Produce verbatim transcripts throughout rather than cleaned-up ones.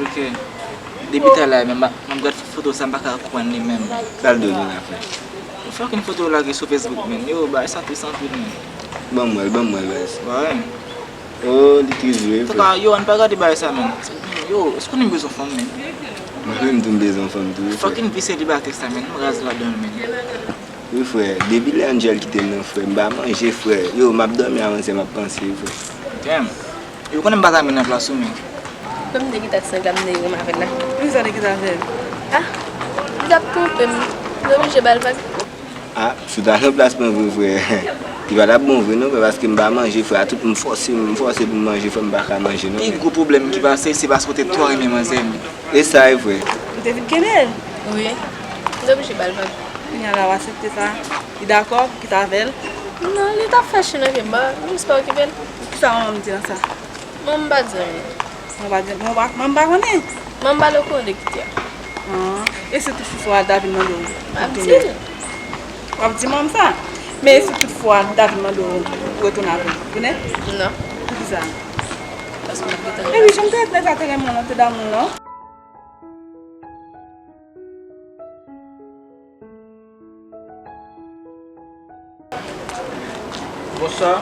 Ok. Depi talè a menm, m ap gad foto sa, m pa ka konprann li menm. Sa l dwe gen la, frè? Fucking foto w lage sou Facebook, menm. Yo, bagay sa tris anpil, menm. Ban m wè l, ban m wè l, baz. Ba, wi. Oh, li tris vre, frè. Antouka, yo, ann pa gade bagay sa, menm. Yo, èske w konnen m bezwen fanm, menm? Mwen menm tou, m bezwen fanm tou, wi, frè. Fucking vi selibatè sa, menm. M raz ladan l, menm. Wi, frè. Depi lè Angel kite m nan, frè, m pa manje, frè. Yo, m ap dòmi avan se m ap panse, frè. Damn. Yo konnen m pa ta menm nan plas ou, men. Kòm m te gen tat sèk la, m te renmen avè l la. Poukisa w te kite avè l? Ah, li t ap twonpe m. M te oblije ba l vag. Ah, si w ta nan plas mwen vre, frè, li pa t ap bon vre non, frè, paske m pa manje, frè, a tout m fòse, m fòse pou m manje, frè, m pa ka manje non. Pi gwo pwoblèm ki pase, se paske w te twò renmen manzè, men. E sa, wi, frè. Ou te vin kenbe l? Wi. M te oblije ba l vag. Kounye a la, w aksepte sa? Li dakò pou w kite avè l? Non, li t ap fè chen nan pye m, ba, m jis pa okipe l. Kisa manman m di nan sa? Manman m pa di anyen. Manman pa di, manman pa, manman pa konnen? Manman m pa t okouran de kite a. Ah, e si tout fwa David mande w pou tounen? M ap di l. W ap di manman sa? Men e si tout fwa David mande w pou retounen avè l, tounen? Non. Poukisa? Paske m ap gentan. Epi jan m te ret nèg la te renmen w lan, te damou w lan. Bonswa.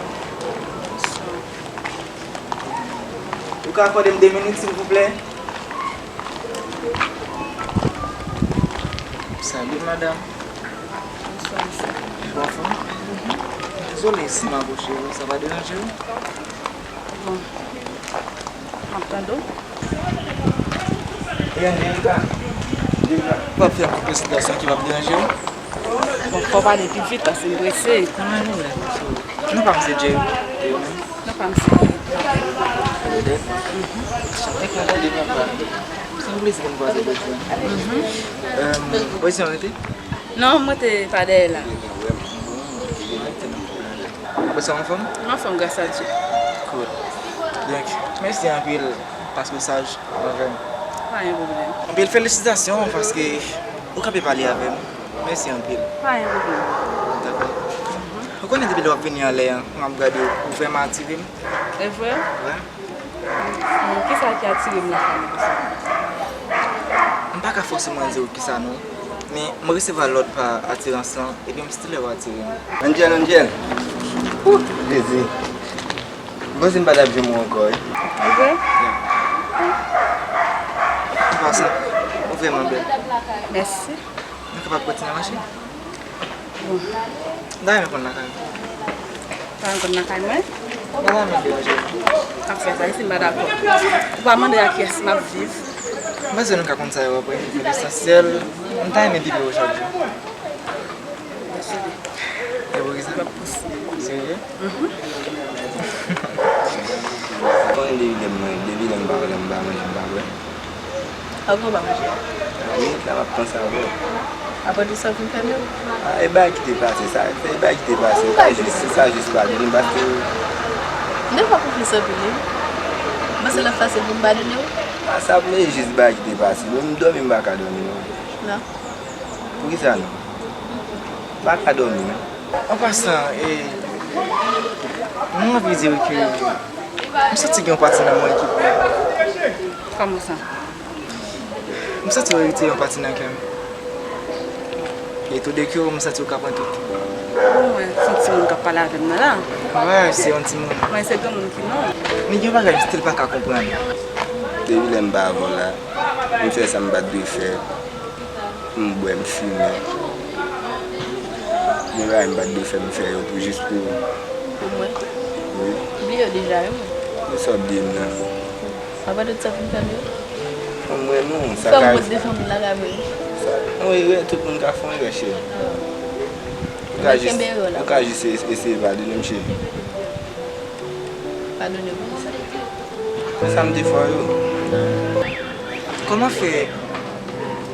Ou ka akòde m de minit, silvouplè? Salut, madame. Bonswa, mesye. Ou anfòm? Dezole si m apwoche w, sa pa deranje w? Bon. M ap tande w. E Angelika? Angelika. W ap fè yon ti prezitasyon ki p ap deranje w? Bon, fò w pale pi vit paske m prese. Non, pa pwoblèm. Non pa m se Jerry. E ou menm? Non pa m se Claudette. Mhm. Enchante, Claudette. Se yon plezi pou n kwaze jodi a. Mhm. Euh, ou rete? Non, mwen te pa dèyè la. Bon, se anfòm? Anfòm, gras a Dye. Cool. Donk, mèsi anpil paske w saj avè m. Pa gen pwoblèm. Anpil felisitasyon paske ou kanpe pale avè m. Mèsi anpil. Pa gen pwoblèm. Dakò. Ou konnen depi lè w ap vini anlè an, m ap gade w, ou vrèman atire m. E vre? Wi. Bon, kisa ki atire m lakay ou konsa? M pa ka fòseman di w kisa non, men m resevwa lòd pa atirans lan, epi m still wè w atire m. Angel, Angel! Ouh! Plezi. M panse m pa t ap jwenn ou ankò, wi. Ok. Yeah. An pasan, ou vrèman bèl. Mèsi. Nou kapab kontinye mache? Bon. M ta renmen konn lakay ou. Pa renmen konn lakay mwen? M pa ta renmen deranje w. Ap fè sa, isi m pa dakò. Ou pa mande a kiyès m ap viv. M panse nou ka konn sa yo apre. Lesansyèl, m ta renmen pi byen ojòdi. Deside. E pou kisa? M ap pouse. Serye? Mhm. Konnen depi lè m, depi lè m pa wè, lè m pa manje, m pa bwè. Avan w pa manje? Wi, la m ap panse avè w. Apre de sa w vin fè m yo? Ah, e bagay ki te pase, sa, e bagay ki te pase, sa jis, sa jis padone m paske. M te fè w konfyans anpil, wi. M panse l ap fasil pou m padone w. Ah, sa vle jis bagay ki te pase. Menm dòmi m pa ka dòmi non. Non. Poukisa non? M pa ka dòmi non. An pasan, e, mwen anvi di w ke m santi gen yon pati nan mwen ki pou ou. Kòman sa? M santi w retire yon pati nan kè m. E tou de ke w, m santi w ka pran tout. Bon, mwen, se yon timoun k ap pale avè m nan la. Wi, se yon timoun. Mwen, se granmoun ki non. Men gen yon bagay m still pa ka konprann. Depi lè m pa avè w la, m fè sa m pa t dwe fè. M bwè, m fimen. Gen bagay m pa t dwe fè, m fè yo pou jis pou ou. Pou mwen? Wi. Bliye yo deja, wi, mwen. Pou sa w bliye m nan? Apa de sa pou m fè m yo? Pou mwen, non. Sa ka rive. Fè m mande fanmi lakay mwen. Sa, non, erè, tout moun ka fè yon erè, cheri. Ou ka jis, ou ka jis e-, eseye padone m, cheri. Padone pou sa. Sa m te fè w yo. Kòman fè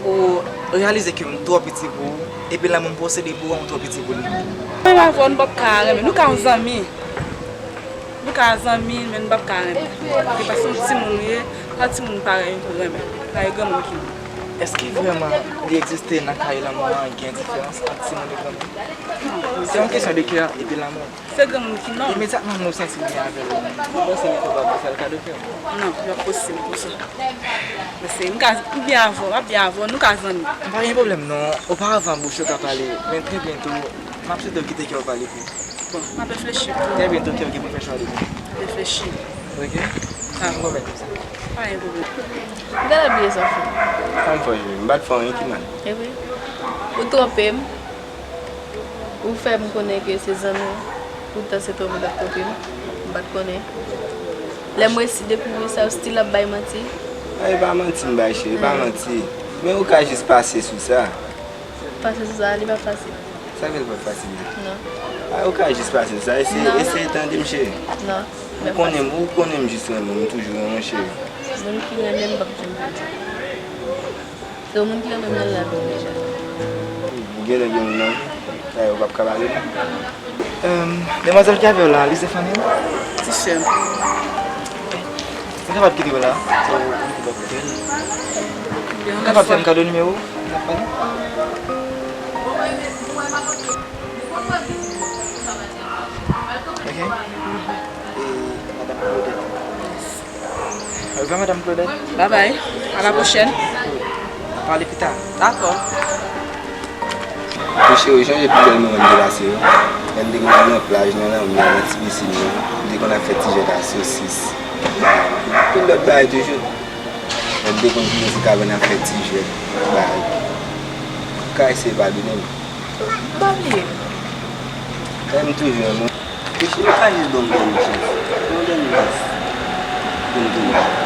ou reyalize ke m twò piti pou ou, epi lanmou m posede pou ou an, ou twò piti pou li? Mwen avè w, nou p ap ka renmen. Nou ka yon zanmi. Nou ka zanmi, men nou p ap ka renmen. Se paske yon timoun ou ye, pa timoun parèy ou pou renmen. Parèy granmoun ki ye. Èske vrèman li egziste nan kay lanmou an gen diferans ant timoun e granmoun? Se yon kesyon de kè epi lanmou. Se granmoun ki non. Imedyatman nou santi l byen avè l, nou panse li kapab fè l kado kè? Non, li pa posib konsa. Paske m ka, m byen avè w, m ap byen avè w, nou ka zanmi. M pa gen pwoblèm non. Oparavan bouch yo ka pale, men trè byento m ap swete w kite kè w pale pou. Bon, m ap reflechi pou. Trè byento kè w gen pou fè chwa de. M ap reflechi. Ok? Dakò. Yon pwoblèm konsa. Pa gen pwoblèm. Gade byen sa fè. Sa m fè, cheri? M pa t fè anyen ki mal. E vre? Ou twonpe m. Ou fè m konnen ke se zanmi w. Poutan se twonpe w t ap twonpe m. M pa t konnen. Lè m resi dekouvri sa, ou still ap bay manti. Ay, e pa manti m bay, cheri, e pa manti. Men ou ka jis pase sou sa. Pase sou sa, li pa fasil. Sa fè l pa fasil la? Non. Ay, ou ka jis pase sou sa. Eseye, eseye tande m, cheri. Non. Ou konnen m, ou konnen m jis renmen w, m toujou renmen w, cheri. Moun ki renmen m p ap janm pèdi. Se yon moun ki renmen m nan lavi m deja. Ou gen lè gen moun nan vi, sa yo p ap ka pale non. Em, demwazèl ki avè w la, li se fanmi w? Ti sè m. Mwen kapab kite w la, pou w rete bò kote l. Ou kapab fè m kado nimewo w, n ap pale? Ok. E, madanm Claudette. Au revoir, Madame Claudette. Bye bye. À la prochaine. N a pale pita. Dakò. Mon cheri, ou chonje pi bèl moman m te pase yo? Lè n te konn al nan plaj, nan lanmè, nan ti pisin yo. Nou te konn ap fè ti jwèt a sosis. Anpil lòt bagay toujou. Lè n te konn vini sou kabann ap fè ti jwèt, bagay. Ou ka eseye padone m. M pa bliye. Sa m toujou renmen w. Mesye, ou ka jis ban m dènye chans. Ban m dènye chans. Pou m tounen.